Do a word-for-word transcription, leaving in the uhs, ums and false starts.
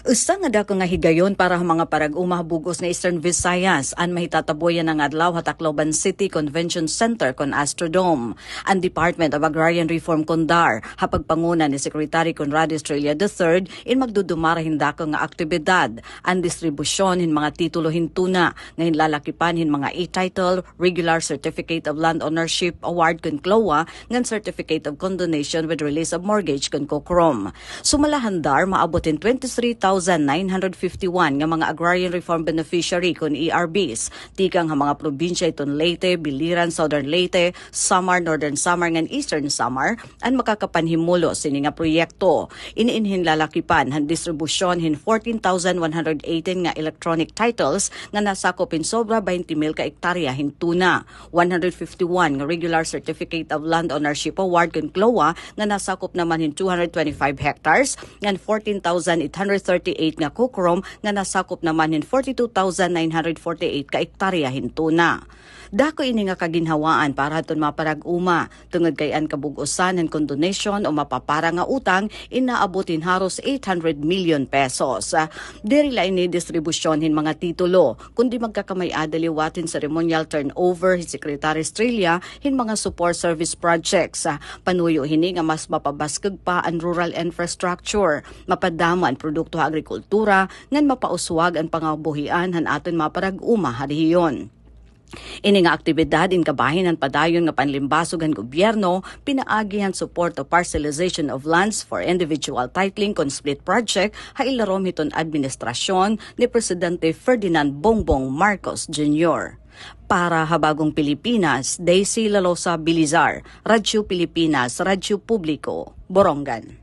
Usa nga dako nga higayon para ha mga parag-uma ha bug-os nga Eastern Visayas an mahitatabo yana nga adlaw ha Tacloban City Convention Center kon Astrodome. An Department of Agrarian Reform kon DAR, ha pagpanguna ni Secretary Conrado Estrella the third, in magdudumara hin dako nga aktibidad, an distribusyon hin mga titulo hin tuna, nga hinlalakipan hin mga e-title, regular certificate of land ownership award kon CLOA, ngan certificate of condonation with release of mortgage kon COCROM. Sumala han DAR, maabot hin twenty-three thousand nine hundred fifty-one nga mga agrarian reform beneficiary kon E R Bs, tikang ha mga probinsya hiton Leyte, Biliran, Southern Leyte, Samar, Northern Samar, ngan Eastern Samar, an makakapanhimulos sini nga proyekto. Ini in hinlalakipan han distribusyon hin fourteen thousand one hundred eighteen nga electronic titles nga nasakop hin sobra baynte mil ka ektarya hin tuna. One hundred fifty-one nga regular certificate of land ownership award kon CLOA nga nasakop naman hin two hundred twenty-five hectares, ngan fourteen thousand eight hundred thirty-eight nga COCROM nga nasakop naman hin forty-two thousand nine hundred forty-eight ka ektarya hin tuna. Dako ini nga kaginhawaan para hadton mga parag-uma, tungod kay an kabug-osan han condonation o mapapara nga utang in naabot hin haros eight hundred million pesos. Diri la ini distribusyon hin mga titulo, kundi magkakamay-ada liwat hin ceremonial turnover hi Secretary Estrella hin mga support service projects. Panuyo hini nga mas mapabaskog pa an rural infrastructure, mapadamo an produkto ha agrikultura, ngan mapauswag an pangabuhian han aton mga parag-uma ha rehiyon. Ini nga aktibidad in kabahin han padayon nga panlimbasog han gobyerno pinaagi han support o parcelization of lands for individual titling kon split project ha ilarom hiton administrasyon ni Presidente Ferdinand Bongbong Marcos Junior. Para ha Bagong Pilipinas, Daisy Lalosa Bilizar, Radyo Pilipinas, Radyo Publiko, Borongan.